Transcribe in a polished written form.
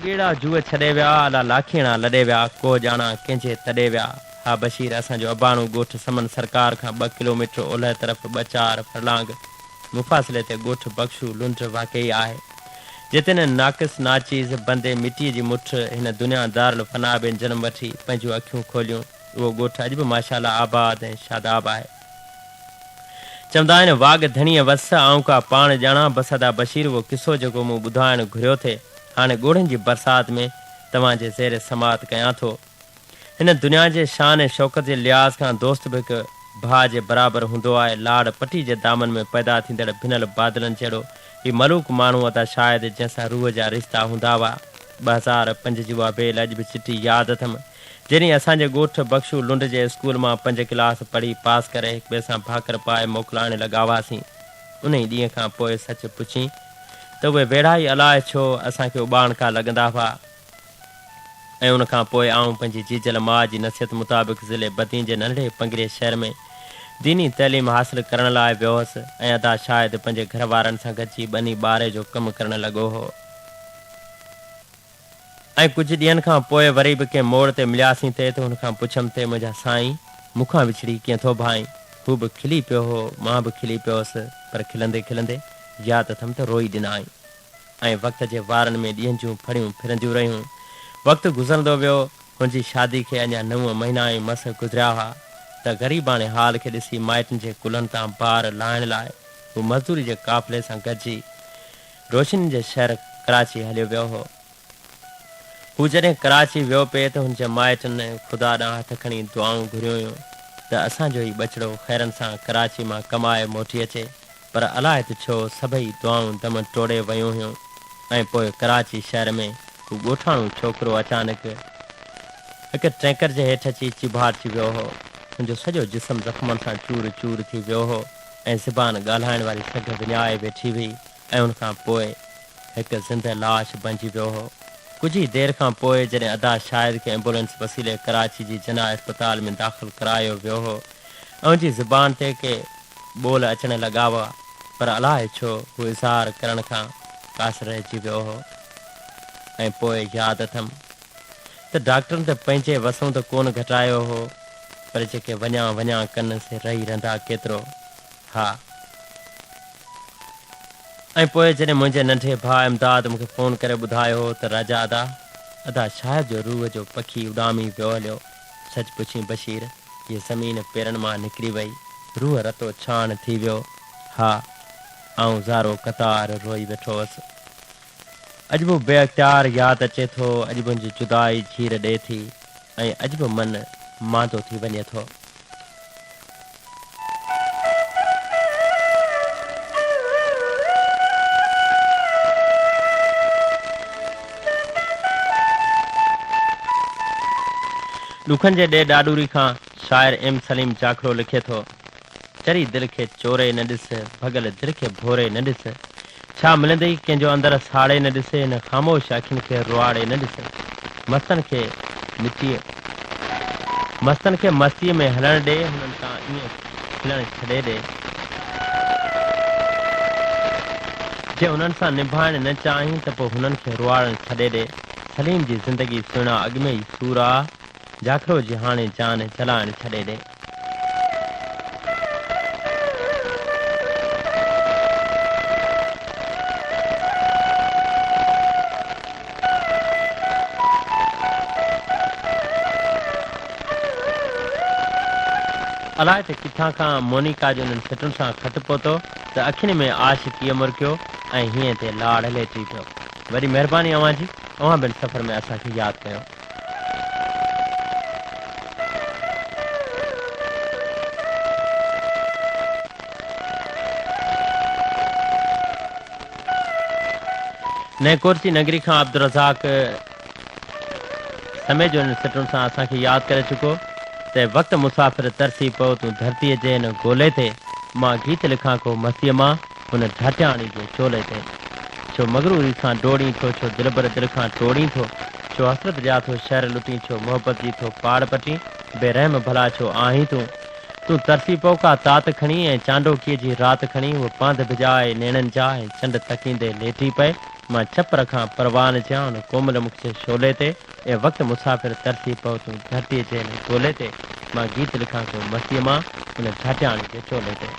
ٻيڙا جوء ڇڏي ويا، الا لاکيڻا لڏي ويا، ڪو ڄاڻان ڪنهن جي تڏي ويا. ها بشير اسان جو اباڻو ڳوٺ سمن سرڪار کان ٻه ڪلوميٽر اولهه طرف ٻه چار فرلانگ مفاصلي تي ڳوٺ بخشو لنڊ واقعي آهي. جتي هن ناقص ناچيز بندي مٽيء جي مٺ هن دنيا دارالفنا ۾ جنم وٺي پنهنجون اکيون کوليون. اهو ڳوٺ اڄ به ماشاء الله آباد ۽ شاداب آهي. چوندا آهن واڳ ڌڻيء وس، آئون ڪا پاڻ ڄاڻان، بس ادا بشير اهو قصو جيڪو مون ٻڌائڻ گهريو ٿي، هاڻي ڳوڙهن جي برسات ۾ توهان جي زير سماعت ڪيان ٿو. هن دنيا جي شان ۽ شوڪت جي لحاظ کان دوست به هڪ ڀاء جي برابر هوندو آهي. لاڙ پٽي جي دامن ۾ پيدا ٿيندڙ ڀنل بادلن جهڙو هي ملوڪ ماڻهو ادا شاهد جنهن سان روح جا رشتا هوندا هئا. 2005 جي اها ويل اڄ به چٽي ياد اٿم. جڏهن اسان جي ڳوٺ بخشو لنڊ جي اسڪول مان پنج ڪلاس پڙهي پاس ڪري هڪ ٻئي سان ڀاڪر پائي موڪلائڻ لڳا هئاسين. انهي ڏينهن کان پوء سچ پڇين ته اهي ويڙها ئي الاء ڇو اسان کي اٻاڻڪا لڳندا هئا ۽ ان کان پوء آئون پنهنجي جيجل ماء جي نصيحت مطابق ضلعي بدين جي ننڍڙي پنگري شهر ۾ ديني تعليم حاصل ڪرڻ لاء ويو هوس ۽ ادا شاهد پنهنجي گهر وارن سان گڏجي ٻني ٻاري جو ڪم ڪرڻ لڳو هو. ۽ ڪجهه ڏينهن کان پوء وري به ڪنهن موڙ تي ملياسين ٿي ته هن کان پڇيم ٿي منهنجا سائين مون کان وڇڙي ڪيئن ٿو ڀائين؟ هو به کلي پيو هو، مان به کلي پيو هوس، پر کلندي کلندي ياد اٿم ته روئي ڏنائين. ۽ وقت جي وارن ۾ ڏينهن جون ڦڙيون ڦرنديون رهيون. وقت گذرندو ويو، هن جي شادي کي اڃا نو مهينا ئي مس گذريا هئا ته غريباڻي حال کي ڏسي مائٽن جي ڪلهن تان بار لاهڻ لاء هو مزدوري جي قافلي سان گڏجي روشنين جي شهر ڪراچي هليو ويو هو. هو جڏهن ڪراچي ويو پئي ته هن جي مائٽن خدا ڏانهن هٿ کڻي دعائون گهريون هيون ته اسان جو هي ٻچڙو خيرن سان ڪراچي مان ڪمائي موٽي اچي پر الائي ته ڇو سڀئي دعائون دم ٽوڙي ويون هيون ۽ پوء ڪراچي شهر ۾ هو ڳوٺاڻو ڇوڪرو اچانڪ هڪ ٽرينڪر جي هيٺ اچي چيڀاٽجي ويو هو. هن جو سڄو جسم زخمن سان چور چور ٿي ويو هو. ۽ زبان ڳالهائڻ واري سگهه وڃائي ويٺي هئي ۽ ان کان پوء هڪ زنده لاش بنجي ويو هو. ڪجهه ئي دير کان پوء جڏهن ادا شاهد کي ايمبولينس وسيلي ڪراچي جي جناح اسپتال ۾ داخل ڪرايو ويو هو ۽ ان جي زبان تي ڪي ٻول اچڻ لڳا هئا پر الاء ڇو هو اظهار ڪرڻ کان قاصر رهجي ويو هو ۽ پوء ياد اٿم ته ڊاڪٽرن ته پنهنجي وسئون ته ڪونه گهٽايو هو پر جيڪي وڃان وڃان ڪن سي رهي رهندا ڪيترو؟ ها. ۽ پوء جڏهن منهنجي ننڍي ڀاء امداد مون کي فون ڪري ٻڌايو هو ته راجا ادا، ادا شاهد جو روح جو پکي اڏامي ويو هليو. سچ پڇين بشير، هيء زمين پيرن مان نڪري وئي، روح رتو ڇاڻ ٿي ويو. ها. آئون زارو قطار روئي ويٺو هوس. اڄ به بي اختيار ياد اچي ٿو، اڄ به ان جي جدائي جهير ڏئي ٿي ۽ اڄ به من ماندو ٿي وڃي ٿو. ڏکن جي ڏي ڏاڏوري کان شاعر ايم سليم جاکرو لکي ٿو. چري دل کي چوري نه ڏس، ڀڳل دل کي ڀوري نه ڏس. ڇا ملندئي ڪنهن جو اندر ساڙي نه ڏس، هن خاموش اکين کي روئاڙي نه ڏس. مستن کي مٽيء مستن کي مستيء ۾ هلڻ ڏي، هنن تان ائين کلڻ ڇڏي ڏي. جي هنن سان نڀائڻ نه چاهين ته پوء هنن کي روئاڙڻ ڇڏي ڏي. سليم جي زندگي سهڻا اڳ ۾ ئي سور آ. جاکرو جي هاڻي جان جلائڻ ڇڏي ڏي. الائي ته ڪٿان کان مونيڪا جو انهن سٽن سان خط پهتو ته اکين ۾ عاشقيء مرڪيو ۽ هينئين تي لاڙ ليٽي پيو. وڏي مهرباني اوهان جي، اوهان به ان سفر ۾ اسان کي ياد ڪيو. نئين ڪورچي نگري کان عبدالرزاق سميجو انهن سٽن سان اسان کي ياد ڪري چڪو ته وقت مسافر ترسي پئو تون ڌرتيء جي هن گولي تي مان گيت لکان ڪو مستيء مان هن ڍاٽياڻي جي چولي تي ڇو مغروري سان ڊوڙين ٿو ڇو دلبر دل کان ٽوڙين ٿو ڇو حسرت جا ٿو شهر لٽين ڇو محبت جي ٿو پاڙ پٽين بي رحم ڀلا ڇو آهين تون تون ترسي پئو ڪا تات کڻي ۽ چانڊوڪيء جي رات کڻي هوء پانڌ ڀڄائي نيڻن جا ۽ چنڊ تڪيندي ليٽي پئي. مان ڇپر کان پروان ٿيان ان ڪومل مک جي شعلي تي. اي وقت مسافر ترسي پئو تون ڌرتيء جي هن گولي تي. مان گيت لکان ٿو مستيء مان ان ڀٽياڻي جي چولي تي.